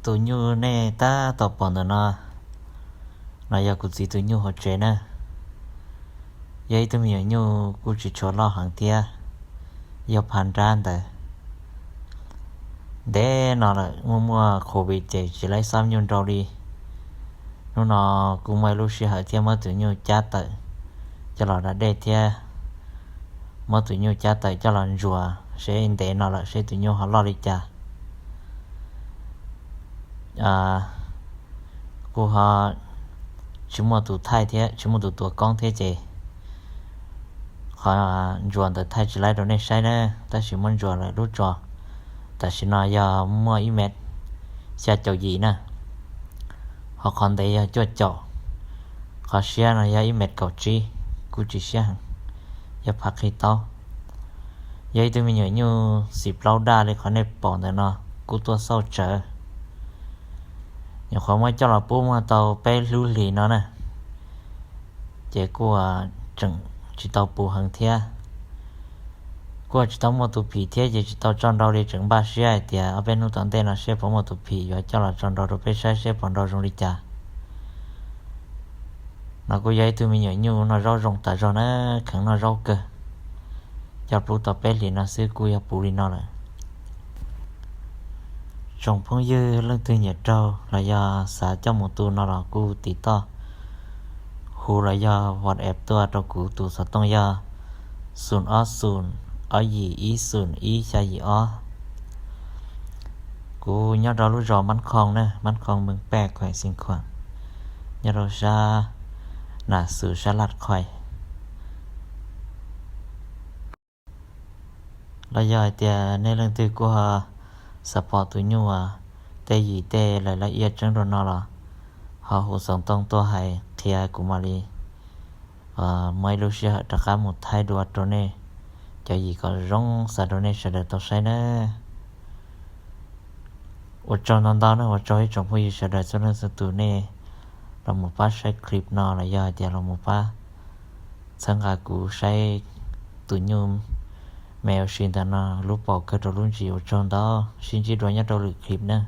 Tus nyuj nej tab tom pom ntawm no, no yog kuv txiv tus nyuj hauv tsev na. Yog ib tug me nyuam nyuj kuj tsis tshua loj heev thiab, yog phav nrab ntawd. Ntev no lawm, muaj muaj covid ces tsis laib xa nyuj nrau li. Hnub no kuj muaj ib lub sij hawm thiab muab tus nyuj cab tawm coj los da dej thiab muab tus nyuj cab tawm coj los ntsuas seb ntev no lawm seb tus nyuj ho loj li cas. Kuj ho tsis muaj tus thaij thiab tsis muaj tus tuav koob thiab ces qhov ntsuas ntawd thaij tsis laib rau nej saib na, tab sis muab ntsuas lawm lub tso tam sim no yog muaj ib mev xya caum yim na, ho qhov ntev yog cuaj caum, qhov siab no yog ib mev kaum tsib, kuj tsis siab heev, yog phav qhib taub. Yog ib tug me nyuam nyuj xim plaub daj li qhov nej pom ntawm no, kuj tuaj xauj tsawv. Nyuam qhuav muab coj los pub muaj tau peb lub hlis no na, ces kuj tseem tsis tau puv heev thiab. Kuj tsis tau muaj tus phim thiab ces tsis tau tso nrau li, tseem npaj siab hais tias ob peb hnub tom ntej no seb puas muaj tus phim yuav coj los tso nrau rau peb saib seb puas nrau zoo li cas. No kuj yog ib tug me nyuam nyuj noj zaub zoo tas zog na, kheev noj zaub kawg. Coj pub tau peb hlis no xwb kuj yog puv li no lawm. Tsoom phooj ywg leej twg nyiam raug los yog xav coj mus tu no los kuj tiv toj hu los yog WhatsApp tuaj rau kuv, tus xov tooj yog xoom ob xoom ob yim ib xoom ib xya yim ob. Kuv nyob rau lub zos Mab Khoo na, Mab Khoo, Meej Paj, Khueem Xeev Khuam, nyob rau sab Nam Xus sab Laj Qhais. Los yog hais tias nej leej twg kuj ho xav pom tus nyuj uas tej yim tej lawv laj iab tseeb rau no los ho hu xov tooj tuaj hais qhia kuv mam li muaj ib lub sij hawm rov qab mus thaij dua rau nej cov yim kom zoo xav rau nej sawv daws tau saib na. Ua tsaug ntau ntau na, ua tsaug ib tsoom phooj ywg sawv daws txhua leej txhua tus nej los mus pab saib clip no los yog hais tias los mus pab txhawb nqa kuv saib tus nyuj me u si ntawm no lub paum kawg rau lub ntsis. Ua tsaug ntau, sib ntsib dua nyob rau lwm clip na.